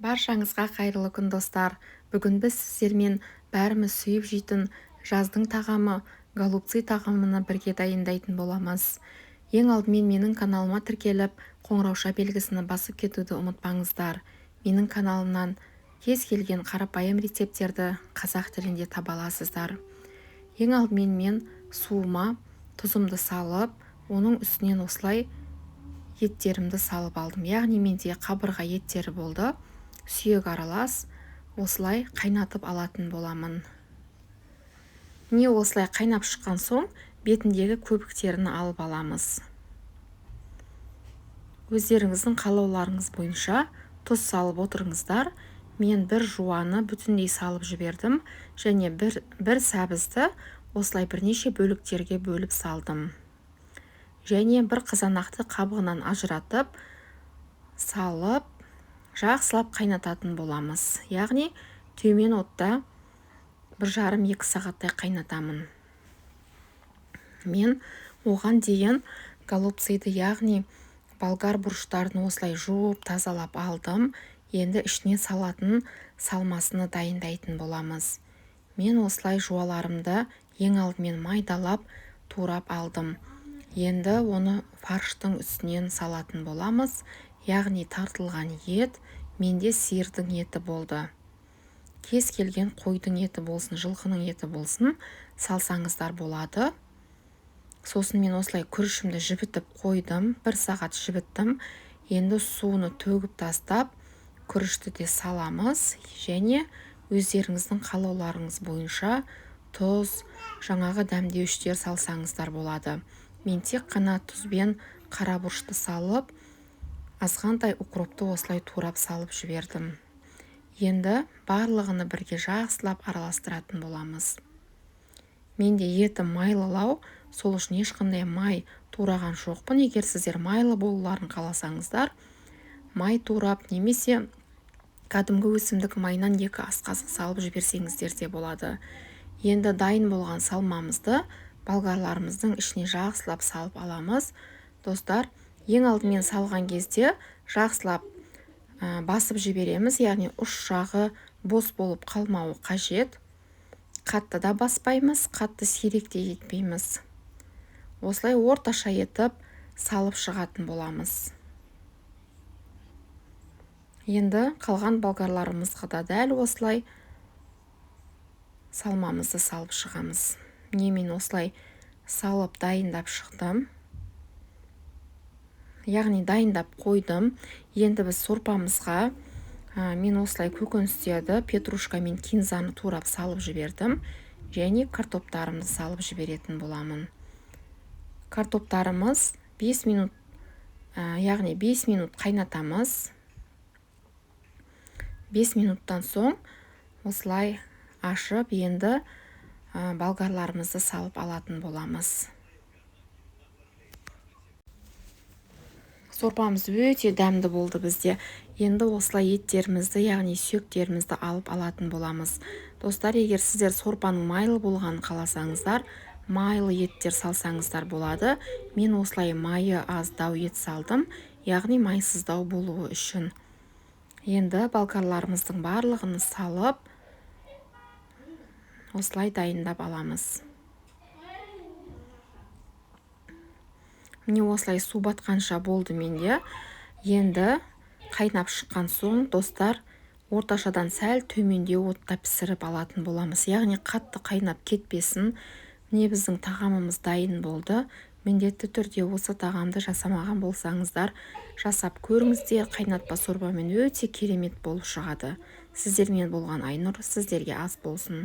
Баршаңызға қайырлы күн, достар! Бүгін біз сіздермен бәріміз сүйіп жейтін жаздың тағамы голубцы тағамын бірге дайындайтын боламыз. Ең алдымен менің каналыма тіркеліп, қоңырауша белгісін басып кетуді ұмытпаңыздар. Менің каналымнан кез келген қарапайым рецепттерді қазақ тілінде таба аласыздар. Ең алдымен мен суыма тұзымды салып, оның үстінен осылай еттерімді салып алдым. Яғни менде қабырға еттері болды, сүйек аралас, осылай қайнатып алатын боламын. Міне, осылай қайнап шыққан соң бетіндегі көбіктерін алып аламыз. Өздеріңіздің қалауларыңыз бойынша тұз салып отырыңыздар. Мен бір жуаны бүтіндей салып жібердім және бір сәбізді осылай бірнеше бөліктерге бөліп салдым. Және бір қызанақты қабығынан ажыратып салып, жақсылап қайнататын боламыз. Яғни төмен отта 1,5-2 сағаттай қайнатамын. Мен оған дейін голубцыды, яғни болгар бұрыштарын осылай жуып, тазалап алдым. Енді ішіне салатын салмасыны дайындайтын боламыз. Мен осылай жуаларымды ең алдымен майдалап, турап алдым. Енді оны фарштың үстінен салатын боламыз. Яғни тартылған ет, менде сиырдың еті болды. Кез келген қойдың еті болсын, жылқының еті болсын, салсаңыздар болады. Сосын мен осылай күрішімді жібітіп қойдым, 1 сағат жібіттім. Енді суыны төгіп тастап, күрішті де саламыз және өздеріңіздің қалауларыңыз бойынша тұз, жаңағы дәмдеуіштер салсаңыздар болады. Мен тек қана тұз бен қара бұрышты салып, азғантай укропты осылай турап салып жібердім. Енді барлығыны бірге жақсылап араластыратын боламыз. Менде етім майлылау, сол үшін ешқандай май тураған жоқпын. Егер сіздер майлы болуларын қаласаңыздар, май турап немесе кәдімгі өсімдік майынан 2 ас қасық салып жіберсеңіздер де болады. Енді дайын болған салмамызды болгарларымыздың ішіне жақсылап салып аламыз. Достар, ең алдымен салған кезде жақсылап басып жібереміз, яғни ұш жағы бос болып қалмауы қажет. Қатты да баспаймыз, қатты сирек те етпейміз. Осылай орташа етіп салып шығатын боламыз. Енді қалған болгарларымызға да дәл осылай салмамызды салып шығамыз. Міне, мен осылай салып дайындап шықтым. Яғни дайындап қойдым. Енді біз сорпамызға, мен осылай көкөністерді, петрушка мен кинзаны турап салып жібердім. Және картоптарымды салып жіберетін боламын. Картоптарымыз 5 минут, яғни 5 минут қайнатамыз. 5 минуттан соң осылай ашып, енді болгарларымызды салып алатын боламыз. Сорпамыз өте дәмді болды бізде. Енді осылай еттерімізді, яғни сүйектерімізді алып алатын боламыз. Достар, егер сіздер сорпаның майлы болғанын қаласаңыздар, майлы еттер салсаңыздар болады. Мен осылай майы аздау ет салдым, яғни майсыздау болуы үшін. Енді болгарларымыздың барлығын салып, осылай дайындап аламыз. Міне, осылай су батқанша болды менде. Енді қайнап шыққан соң, достар, орташадан сәл төмендеу отта пісіріп алатын боламыз. Яғни қатты қайнап кетпесін. Міне, біздің тағамымыз дайын болды. Міндетті түрде осы тағамды жасамаған болсаңыздар, жасап көріңіздер. Қайнатпа сорпамен өте керемет болып шығады. Сіздермен болған Айнұр, сіздерге ас болсын.